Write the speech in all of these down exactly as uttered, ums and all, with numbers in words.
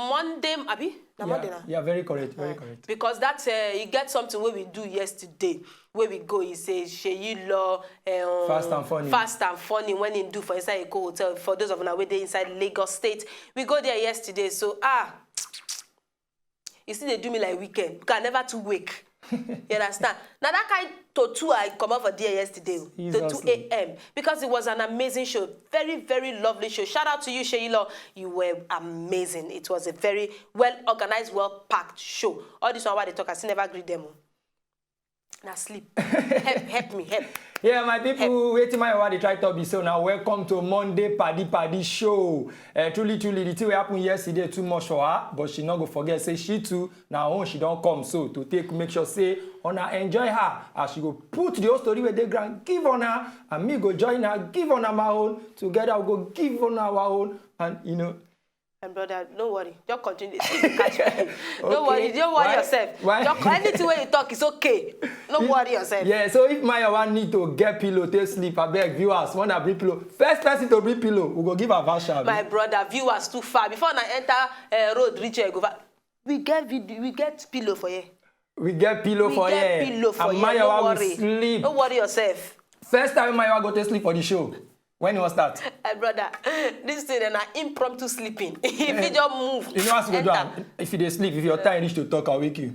Monday, abi? Na Monday na? Yeah, very correct, very correct. Because that uh, you get something wey we do yesterday, wey we go, he say Seyi Law, um, Fast and Funny. Fast and Funny when he do for inside Eko Hotel. For those of una wey dey inside Lagos State, we go there yesterday. So ah, you see, they do me like weekend because I never too wake. You understand? Now that kind to two I come out for there yesterday, oh, to Jesus. two a.m. because it was an amazing show, very very lovely show. Shout out to you, Seyi Law. You were amazing. It was a very well organized, well packed show. All this one wey I dey talk, I still never greet them. Oh. Now sleep. Help, help me, help. Yeah, my people, wetin my wife dey try to be so now. Welcome to Monday Paddy Paddy Show. Uh, truly, truly, the thing wey happen yesterday too much for her, but she no go forget say she too, now own she don come so to take make sure say una enjoy her as she go put the whole story wey dey ground give una, and me go join her give una my own. Together we go give una our own, and you know. My brother, no worry. Just continue. Dey sleep, dey catch me. No Okay. Worry. Don't worry Why? Yourself. Why? Just, anything wey you talk is okay. No worry yourself. Yeah, so if my wife need to get pillow, take sleep, I beg viewers, wanna bring pillow. First person to bring pillow, we go give her voucher. My brother, viewers too far. Before I enter uh, road reach here, go far. We get video, we get pillow for here. We get pillow We for get here. Pillow for And here. my No wife worry. Will sleep. No worry yourself. First time my wife go take sleep for the show. When you wan start? My brother, this thing na impromptu sleeping. If you just move, You know as you go do enter. Am? If you dey sleep, if your time reach to talk, I'll wake you.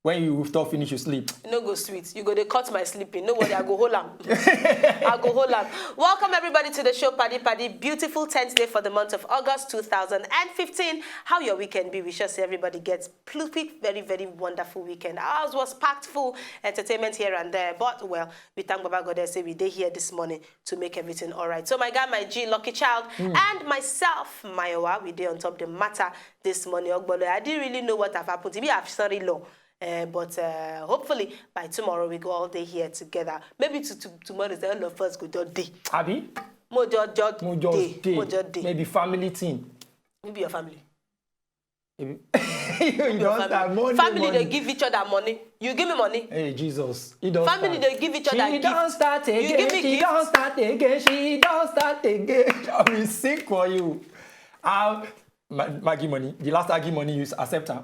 When you talk finish, you sleep. E no go sweet. You go dey cut my sleeping. No worry, I go hold am. I go hold am. Welcome everybody to the show, Paddy Paddy. Beautiful tenth day for the month of August two thousand and fifteen. How your weekend be? We sure say everybody gets plucky, very very wonderful weekend. Ours was packed full, entertainment here and there, but well, we thank Baba God say we dey here this morning to make everything all right. So my guy, my G, Lucky Child, and myself, Mayowa, we dey on top the matter this morning. Ogbolo, I didn't really know what have happened. Maybe I've sorry law. Uh, but uh, hopefully by tomorrow we go all day here together. Maybe to, to tomorrow the all of us go just day. Abi? Mo just just Mo just day. dey. Mo just day. Maybe family thing. Maybe your family. Maybe you don start Monday Family morning. They give each other money. You give me money. Hey Jesus, you don Family start. They give each other She gift. Don start again. You give me She gift. Don start again. She don start again. I will sing for you. Um, Ma- Maggie money. The last Aggie money you accept her.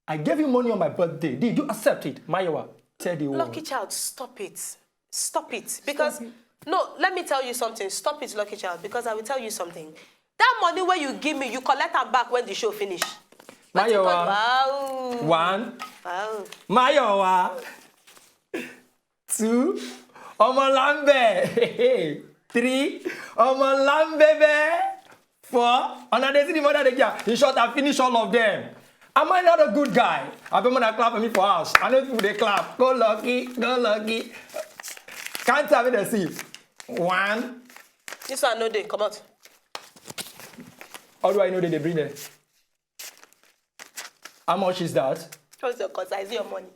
I gave you money on my birthday. Did you accept it, Mayowa? Tell the world. Lucky Child, stop it. Stop it. Because, no, let me tell you something. Stop it, Lucky Child, because I will tell you something. That money where you give me, you collect am back when the show finish. But you Mayowa. got- Wow. One. Wow. Mayowa. Two. Omolambe. Three. Omolambe. Four. Una dey see the mother dey get. In short, I finish all of them. Am I not a good guy? I bet una clap for me for house. I know people dey clap. Go Lucky, go Lucky. Can't tell me the see. One. This one no dey. Come out. How do I know that they bring them? How much is that? What's your cause? I see your money.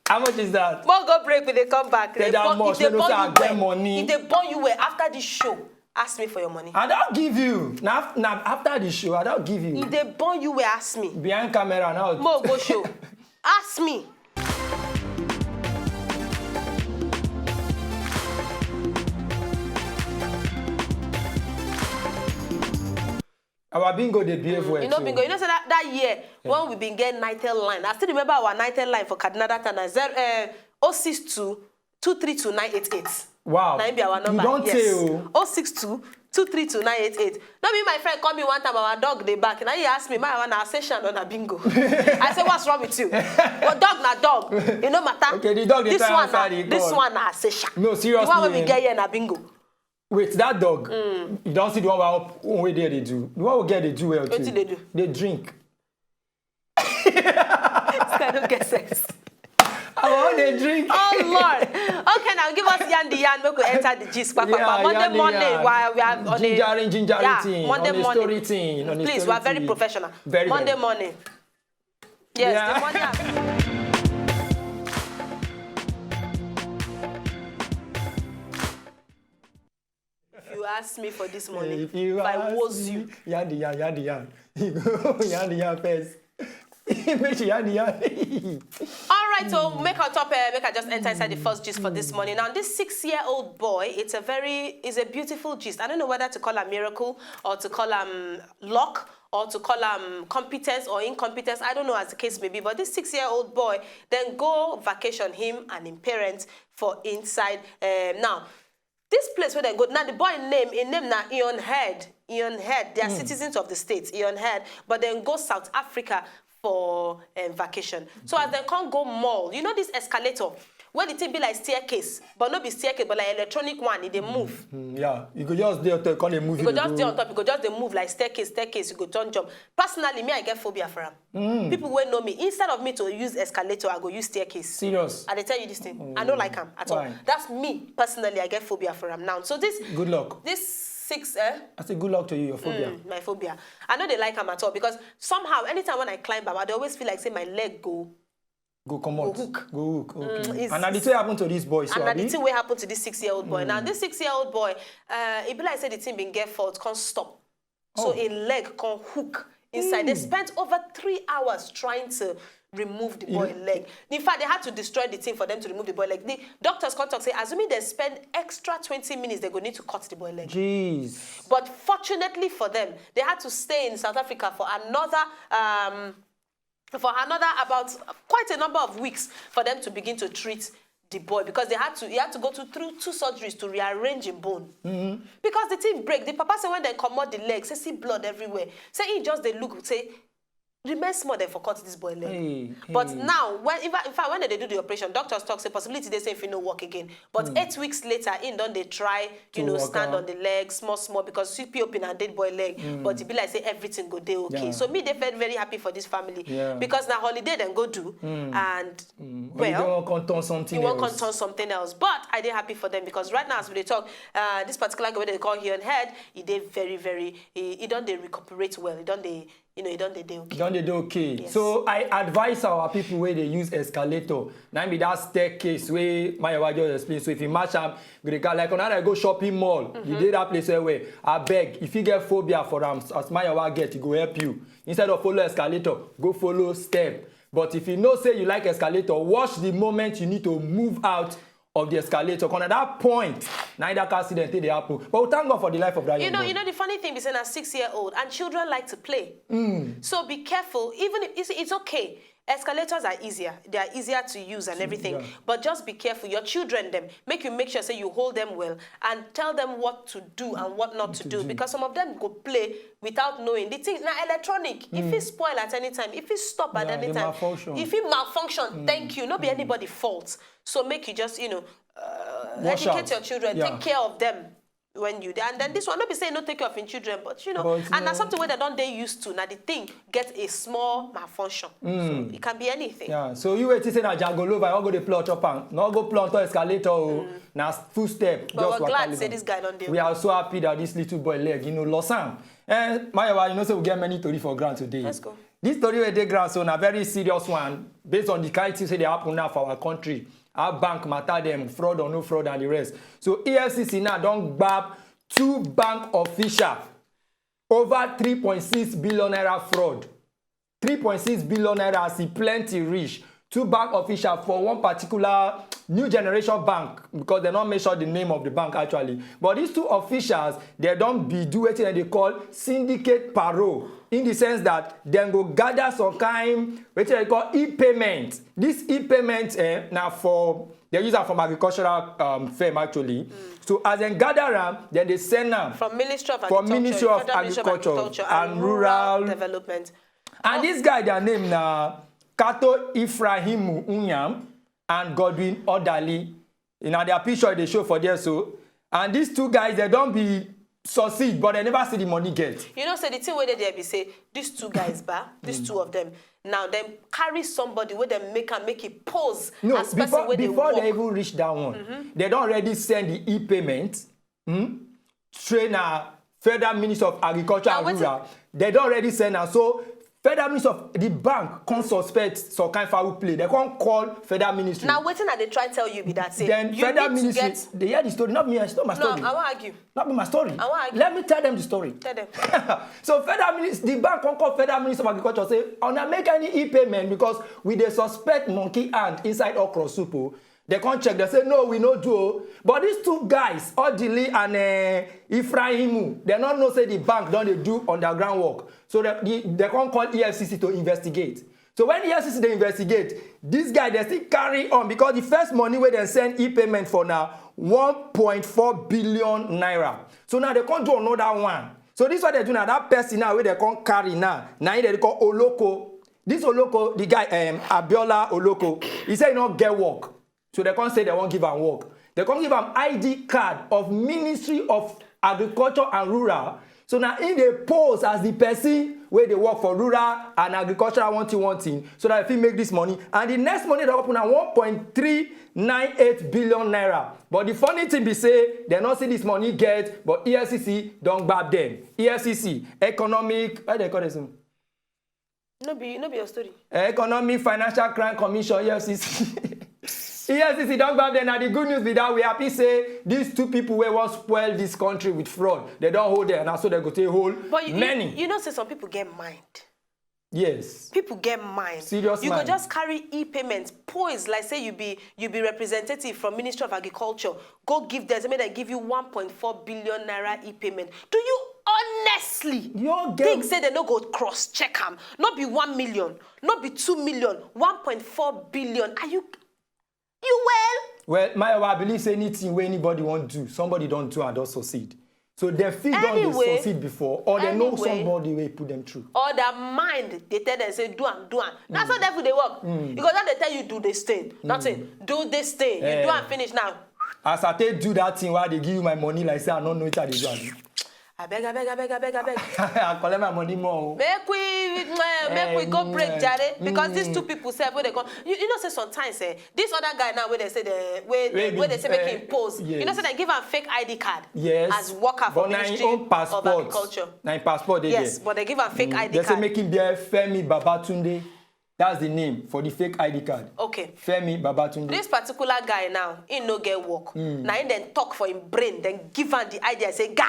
How much is that? More go break with the come back. Tell They that born- much, if they no, no, born say I you get well, money. If they born you well after the show, ask me for your money. I don't give you. Now, now after the show, I don't give you. If they born you well, ask me. Behind camera now. Mo go show. Ask me. Our bingo dey behave well. You know, too. bingo. You know, so that, that year when we been get nitel line, I still remember our nitel line for Kaduna that time. Na zero, uh, oh six two, two three two, nine eight eight. Wow. Na him be our number. You don't Yes. tell. Oh six two, two three two, nine eight eight. No be my friend call me one time, our dog dey bark. Now he ask me, my one na Aseshan or na bingo. I say, what's wrong with you? Well, dog na dog. You know matter. Okay, the dog dey This try one answer na, the this call. One na Aseshan. No, seriously, The one wey we eh? Get here na bingo. Wait, that dog. You don't see the one wey, wey there they do. The one we get they do well too. Wetin they do? They drink. This guy don't get sense. I want they drink. Oh Lord. Okay, now give us yarn the yarn. Make we enter the gist. Pa, pa, pa. Yeah, Monday yarn the morning, yarn. While we are on Gingering, a gingering yeah, thing, Monday on a morning. Story thing, on a Please, story we're very thing. Professional. Very, Monday very. Morning. Yes, Yeah. The morning. If you ask me for this money, If you if I ask was me, you, yarn the yarn, yarn the yarn. You go yarn the yarn first. Make she yarn the yarn. All right, so make our top, uh, make I just enter inside the first gist for this morning. Now, this six-year-old boy, it's a very, is a beautiful gist. I don't know whether to call a miracle or to call um luck or to call um competence or incompetence. I don't know as the case may be, but this six-year-old boy then go vacation, him and him parents, for inside. Um, now, this place where they go, now the boy name, in name now Ion Head. Ion Head, they are citizens of the state, Ion Head, but then go South Africa for um, vacation. So as they can't go mall, you know this escalator, where the thing be like staircase, but not be staircase, but like electronic one, it they move. Mm, yeah, you go just dey on top, call a movie. You go just dey on top, you go just dey move like staircase, staircase, you go turn jump. Personally, me, I get phobia for am. People wey know me, instead of me to use escalator, I go use staircase. Serious. I dey tell you this thing. I no like am at all. Why? That's me personally. I get phobia for am now. So this Good luck. This six, eh? I say good luck to you, your phobia. Mm, my phobia. I know they like am at all because somehow, anytime when I climb am, I dey always feel like say my leg go Go come out. hook. Go hook. Okay. Mm, it's- And na the thing happen to this boy. So and na abi? The thing wey happen to this six-year-old boy. Now this six-year-old boy, uh, e be like say the thing bin get fault, can't stop. So Oh. A leg can hook inside. They spent over three hours trying to remove the boy leg. In fact, they had to destroy the thing for them to remove the boy leg. The doctors come talk say, assuming they spend extra twenty minutes, they go need to cut the boy leg. Jeez. But fortunately for them, they had to stay in South Africa for another um, for another about quite a number of weeks for them to begin to treat the boy, because they had to he had to go to through two surgeries to rearrange him bone. Because the thing break, the papa say when they comot the leg, say see blood everywhere. Say he just dey look, say remain small, they for cut this boy leg. Hey, But hey. Now, when in fact, in fact, when they do the operation, doctors talk say possibility they say if he no work again. But eight weeks later, he don dey try, you To know, walk stand out. On the leg, small, small, because C P open and dead boy leg. But it be like say everything go dey okay. Yeah. So me, they felt very happy for this family Yeah. because now holiday then go do and Mm, well, you don't want to turn something you want else. To turn something else. But I dey happy for them because right now as we dey talk, uh, this particular guy wey they call Ion Head, he dey very very he, he don dey recuperate well. He don dey you know he don dey dey okay. Don dey dey okay. Yes. So I advise our people wey dey use escalator. Na be that staircase wey Mayowa just explain. So if you match am, you dey go like una dey go shopping mall. You dey that place well well. Abeg, if you get phobia for am, as Mayowa get, e go help you. Instead of follow escalator, go follow step. But if you know say you like escalator, watch the moment you need to move out of the escalator. 'Cause at that point, na that accident take dey happen. But we thank God for the life of that You young know, boy. You know the funny thing is, na six-year-old and children like to play. So be careful. Even if it's, it's okay. Escalators are easier. They are easier to use and everything. Yeah. But just be careful. Your children, them, make you make sure say you hold them well and tell them what to do and what not to, do. Because some of them go play without knowing. The thing now electronic. If it spoil at any time, if it stop at Yeah, any the time, malfunction. If it malfunction, thank you. No be anybody fault. So make you just you know uh, Watch educate out. Your children, Yeah. Take care of them when you there. And then this one, not be saying no take care of your children, but you know, But, and na uh, something where they don't they used to. Now the thing get a small malfunction. So it can be anything. Yeah, so you wait till say na jagolova, you go dey play on top am. No go play on top escalator o. Na full step. But Just we're waka glad live say am. This guy don't do. We are so happy that this little boy leg, you know, lost am. Eh, Mayowa, you know say we get many tori for ground today. Let's go. This story wey dey ground so na very serious one based on the kind things wey dey happen now for our country. How bank matter dem, fraud or no fraud and the rest. So E F C C now don gbab two bank official over three point six billion naira fraud. Three point six billion naira as e plenty reach. Two bank official for one particular new generation bank, because dem no mention the name of the bank actually. But these two officials, dem don be do wetin dem dey call syndicate parole, in the sense that dem go gather some kind wetin dem dey call e-payment. This e-payment eh, na for dem use am from agricultural um, firm actually. So as dem gather am, dem dey send am From Ministry of From Agriculture, Ministry of Federal Ministry of Agriculture Agriculture and Rural Development. And this guy, their name na Kato Ifrahimu Unyam and Godwin Odali. You know, their picture they show for there so. And these two guys, they don't be succeed, but they never see the money get. You know, say the thing where they there be say these two guys, ba, these two of them. Now them carry somebody where they make and make it pose No, as person before, where they before work. They even reach that one, they don't already send the e-payment. Hmm? Trainer, Federal Minister of Agriculture Now, and wetin- Rural, they don't already send am. So Federal Ministry of the bank come suspect some kind foul play. They come call federal ministry. Now, waiting at the try tell you be that say then you federal need ministry, to get. They hear the story, not me, it's not my No, story. I won't argue. Not be my story. I won't argue. Let me tell them the story. Tell them. So federal minister, the bank come call federal minister of agriculture say, "Una make any e-payment because we dey suspect monkey hand inside okra soup o." They come check, they say, "No, we no do o." But these two guys, Odili and uh, Ifrahimu, they no know say the bank don dey do underground work. So they, the, they come call E F C C to investigate. So when E F C C dey investigate, this guy dey still carry on because the first money wey dem send e-payment for na one point four billion naira. So now they come do another one. So this one they do now, that person now wey they come carry now, na him they call Oloko. This Oloko, the guy, um, Abiola Oloko, he say he no get work. So they come say they wan give am work. They come give am I D card of Ministry of Agriculture and Rural. So now him dey pose as the person wey dey work for rural and agricultural one thing, one thing, so that if he make this money. And the next money they open na one point three nine eight billion naira. But the funny thing be say they no see this money get, but E F C C don gbab them. E F C C, economic, how they call this one? No be, no be your story. Economic Financial Crime Commission, E F C C. E F C C don gbab them. Now the good news be that we happy say these two people wey wan spoil this country with fraud, they don hold them. Now so they go take hold But you, many. you, you know, say some people get mind. Yes. People get mind. Serious You mind. Go just carry e-payments, pose like say you be you be representative from Ministry of Agriculture. Go give them, say make they give you one point four billion naira e-payment. Do you honestly You get- think say they no go cross check am? No be one million, no be two million, one point four billion. Are you you well? Well, my I believe say anything wey anybody wan do, somebody don do and don succeed. So they fit don dey Anyway, succeed before, or they know anyway. Somebody wey put them through. Or their mind they tell them say do am, do am. That's how devil they work. You go just they tell you do this thing, nothing. Do this thing. You do Eh. Am finish now. As I take do that thing, why they give you my money like say I no know what I dey do. Abi? I beg, I beg, I beg, I beg, I beg. I collect my money more. Make we uh, make we go break, Eh, jare, because these two people say when they come. You, you know say sometimes eh, this other guy now where they say the where, Maybe, where they say make eh, him pose. You know yes. Say they give am fake I D card. Yes. As worker for But na him Ministry own of passport. Agriculture. Na him passport dey Yes, there. But they give am fake I D They say card. Make him bear Femi Babatunde. That's the name for the fake I D card. Okay. Femi Babatunde. This particular guy now, he no get work. Now he then talk for him brain, then give am the idea, say, "Guy,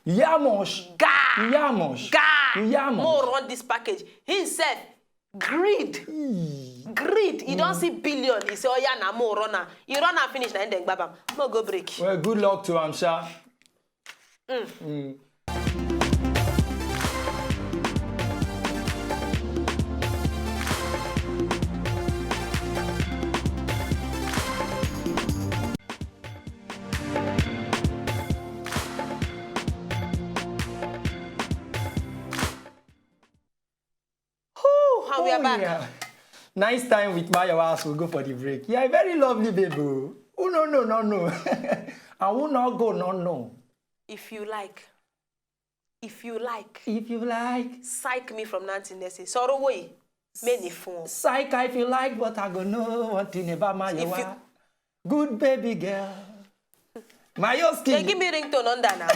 Yamosh. guy, Yamosh. guy, Yamosh. More run this package." Himself, greed, greed. He don't see billion. He say, "Oh yeah, na more run am." He run am finish, na him then gbab am. No go break. Well, good luck to am, sha. Whew, and we are Oh, back. Yeah. Nice time with my house. We'll go for the break. Yeah, a very lovely baby. Oh no, no, no, no. I will not go, no, no. If you like, if you like, If you like. psych me from nothing. They say, "Sorrow way, many phone." Psych if you like, but I go know one thing about my If you- yawa. Good baby girl. Mayoski. They give me ringtone under now.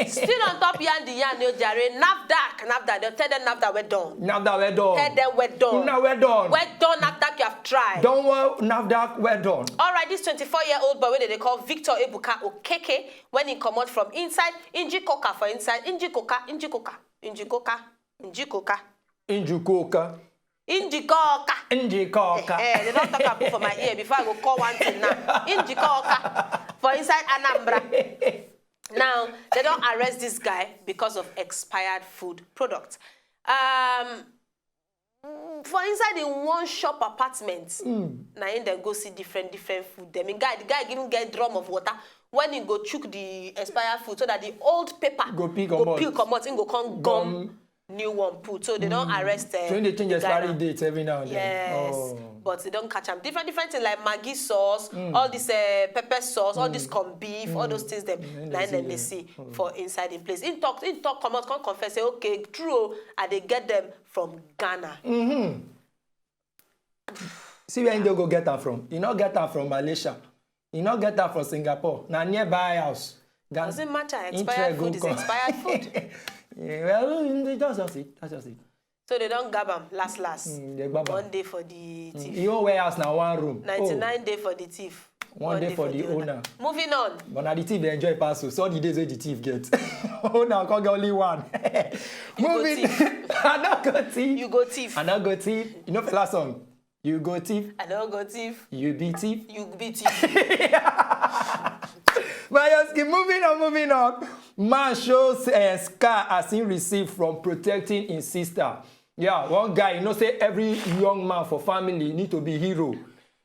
Still on top yan the yan, yo, jare. NAFDAC, NAFDAC. They tell them NAFDAC we're done. NAFDAC we're done. Tell them we're done. Una we're done. We're done, NAFDAC, you have tried. Don't worry, NAFDAC we're done. All right, this twenty-four-year-old boy, wey they call Victor Ebuka Okeke, when he come out from inside, Inji Coca for inside, Inji Coca, Inji Coca, Inji Coca, Inji Coca. Injukoka. Inji Coca. Injukoka. Eh, they don't talk about for my ear before I go call one thing now. Inji Coca for inside Anambra. Now, they don't arrest this guy because of expired food products. Um, for inside in one shop apartment, now in there go see different different food. I mean, guy, the guy even get drum of water when he go chook the expired food so that the old paper Go peel go comot. Peel comot, he go come gum new one put. So they don't arrest. Uh, So when they change the guy expiry now. Dates every now and Yes, then. Oh. But they don't catch them. Different different things like Maggi sauce, all this uh, pepper sauce, all this corned beef, all those things. Them Mm, now they then see they there. See Oh. For inside in place. In talk, in talk, come out, come confess. Say okay, true. And they get them from Ghana. See where they go get am from. You not get am from Malaysia. You not get am from Singapore. Now nearby house. Ghana. Doesn't matter. Interest Expired go food is come. Expired food. Yeah, well, that's just it. That's just it. So they don gab am last last. Mm, they gbab am. One day for the thief. You own warehouse na one room. Oh, Ninety-nine day for the thief. One day for the owner. Moving on. But na the thief dey enjoy pass o. So the days wey the thief get. Owner come get only one. go Moving. Thief. I no go thief. You go thief. I no go thief. You know Fela song? You go thief. I don go thief. You be thief. You be thief. Mayoski, moving on, moving on. Man shows uh, scar as he received from protecting his sister. Yeah, one guy, you know, say every young man for family need to be hero.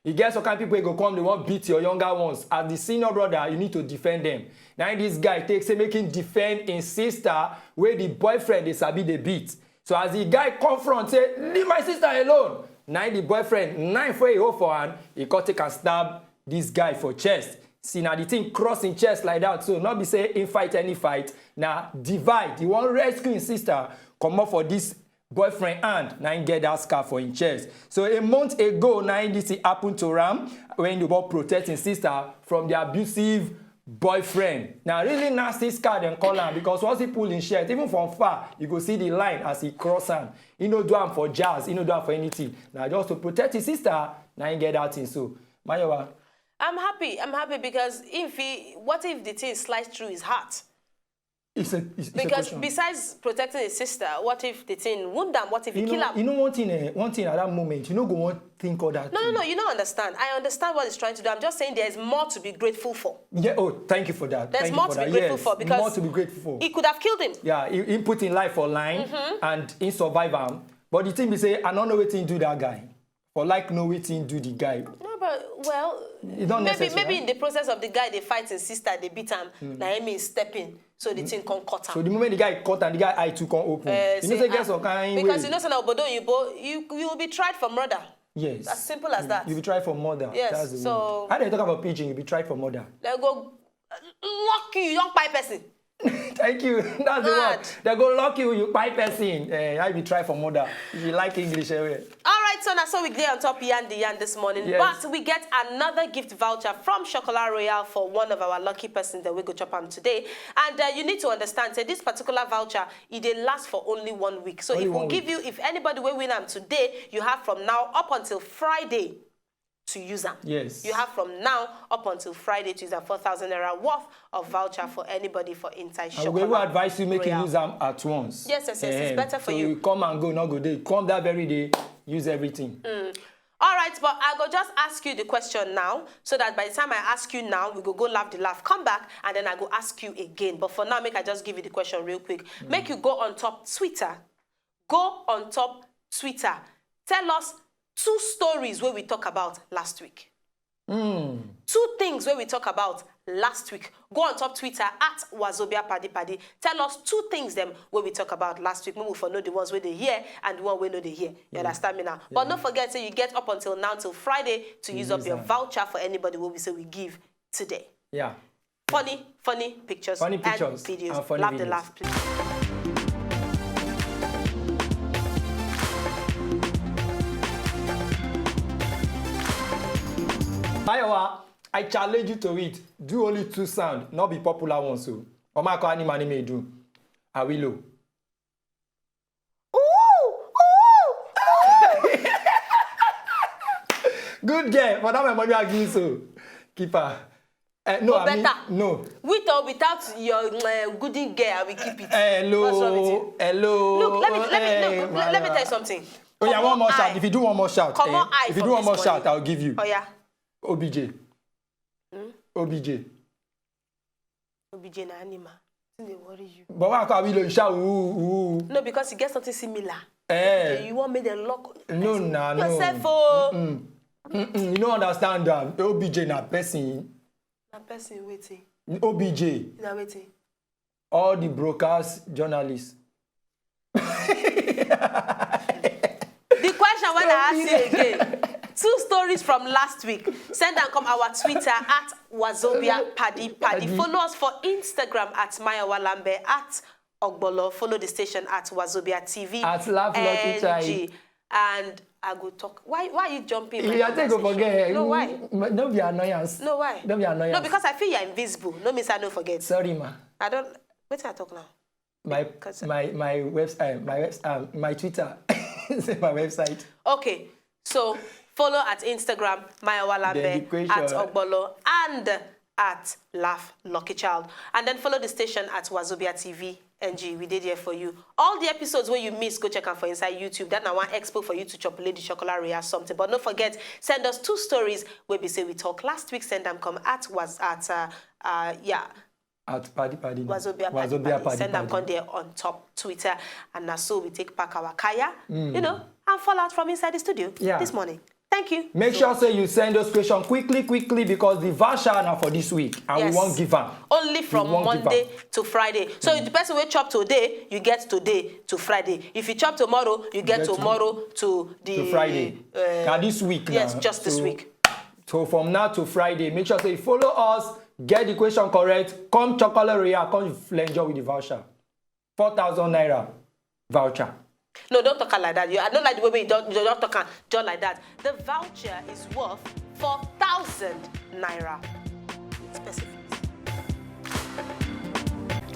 You get some kind of people who go come, they want beat your younger ones. As the senior brother, you need to defend them. Now this guy takes say make him defend his sister where the boyfriend is sabi dey beat. So as the guy confront say, "Leave my sister alone." Now the boyfriend, knife wey he hold for hand, he come take and stab this guy for chest. See, now the thing cross in chest like that. So not be say in fight any fight. Now divide. He want rescue his sister, come up for this boyfriend hand. Now he get that scar for his chest. So a month ago, now this thing happen to Ram when he want protect his sister from the abusive boyfriend. Now really nasty scar dem call am because once he pull him shirt, even from far, you go see the line as he cross am. He no do am for jazz, he no do am for anything. Now just to protect his sister, now he get that thing. So, Mayowa, I'm happy. I'm happy because if he, what if the thing slice through his heart? It's a, it's, it's a Because question. Besides protecting his sister, what if the thing wound am? What if he You kill know, am? You know one thing, eh, one thing at that moment, you know go one think all that. No, no, thing. No, you don't understand. I understand what he's trying to do. I'm just saying there's more to be grateful for. Yeah, oh, thank you for that. There's Thank more you for to that. be grateful Yes, for because more to be grateful for. He could have killed him. Yeah, he, he put in life for line Mm-hmm. and he survive am. But the thing be say, I don't know wetin do that guy. For like know wetin do the guy. No, but well, It's not maybe necessary, maybe right? In the process of the guy dey fight his sister, dey beat am. Na him is stepping, so the thing come cut So am. The moment the guy cut and the guy eye too come open. Eh, You know say, say get ah, some kind because way. You know say na obodo oyibo, you you will be tried for murder. Yes. As simple as You- that. You be tried for murder. Yes, That's the so- word. How they talk about pidgin? You be tried for murder. They go uh, lock you, you don kpai person. Thank you. That's the Mad. Word. They go lock you, you kpai person. Eh, I be tried for murder. If you like English, eh, well. All right, so now so we dey on top yarn the yarn this morning, Yes. But we get another gift voucher from Chocolat Royal for one of our lucky persons that we go chop am today. And uh, you need to understand, say this particular voucher, it dey last for only one week. So Only if we one give week. You, if anybody will win am today, you have from now up until Friday to use am. Yes. You have from now up until Friday to use a four thousand naira worth of voucher for anybody for inside I Chocolat will even advise you make Royal. You use them at once. Yes, yes, yes, it's Eh, better for so you. You come and go, not go day. Come that very day, use everything. All right, but I go just ask you the question now, so that by the time I ask you now, we go go laugh the laugh, come back, and then I go ask you again. But for now, make I just give you the question real quick. Make you go on top Twitter, go on top Twitter. Tell us two stories where we talk about last week. Two things where we talk about last week. Go on top Twitter at Wazobia Paddy Paddy. Tell us two things them where we talk about last week. Make we for know the ones where they hear and the one where no they hear. You understand me now? But don't forget, say you get up until now till Friday to use up your am. Voucher for anybody where we say we give today. Yeah. Funny, funny pictures, Funny pictures and videos. And funny Laugh videos. The laugh, please. Mayowa, I challenge you to it. Do only two sound, not be popular ones. So, Omako Animani may do. Awilo. Good girl, but that my money I give you so. Keep her. Uh, no, Oh, I mean, better. No. With or without your uh, gooding girl, I will keep it. Hello. What's wrong with you? Hello. Look, let me let me Hey, look, let, let me Mayowa. Tell you something. Oh yeah, one more Comot shout. Eye. If you do one more shout, Comot eh, eye if you from do one this more morning. Shout, I'll give you. Oh yeah. O B J. O B J. O B J na animal. Nothing dey worry you. But why can't we shout? Ooh, ooh. No, because you get something similar. Eh. Okay, you want make them lock No, nah, no. Yourself, oh. Mm-mm, you don't understand them. O B J na person. Na person waiting. O B J. Na waiting. All the brokers, journalists. The question when I ask you again. Two stories from last week. Send and come our Twitter at Wazobia Paddy Paddy. Paddy. Follow us for Instagram at Mayowa Lambe at Ogbolo. Follow the station at Wazobia T V. At Laugh Lucky N G. And I go talk. Why why are you jumping? Yeah, I think go forget. No, why? Don't be annoyance. No, why? Don't be annoyance. No, because I feel you're invisible. No, miss, I don't forget. Sorry, ma. I don't. Wait till I talk now. My 'Cause- my my website, my website, my Twitter. Say my website. Okay, so follow at Instagram, Maya Walambe, Dedication. At Ogbolo, and at Laugh Lucky Child. And then follow the station at Wazobia T V N G. We did here for you. All the episodes where you miss, go check out for inside YouTube. That now one expo for you to chop Lady Chocolate or something. But don't forget, send us two stories where we say we talk last week. Send them come at was at uh, uh yeah. At Paddy Paddy. Wazobia Paddy, Wazobia Paddy. Send them come there on top Twitter, and now so we take back our kaya, you know, and fall out from inside the studio Yeah. this morning. Thank you. Make So- sure say you send those questions quickly, quickly, because the voucher now for this week, and Yes. We won't give am. Only from We won't give Monday am. To Friday. So the person will chop today, you get today to Friday. If you chop tomorrow, you get get to- tomorrow to the To Friday. Uh, Now this week yes, now. Just this So- week. So from now to Friday, make sure say you follow us, get the question correct, come Chocolate Royale, come flenjo with the voucher. Four thousand naira voucher. No, don't talk am like that. You, I don't like the way you don't, you don't talk am just like that. The voucher is worth four thousand naira. It's specific.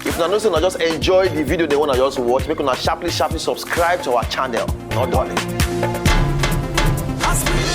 If una know say una just enjoy the video they wanna just watch, make una sharply sharply subscribe to our channel. No darling. As we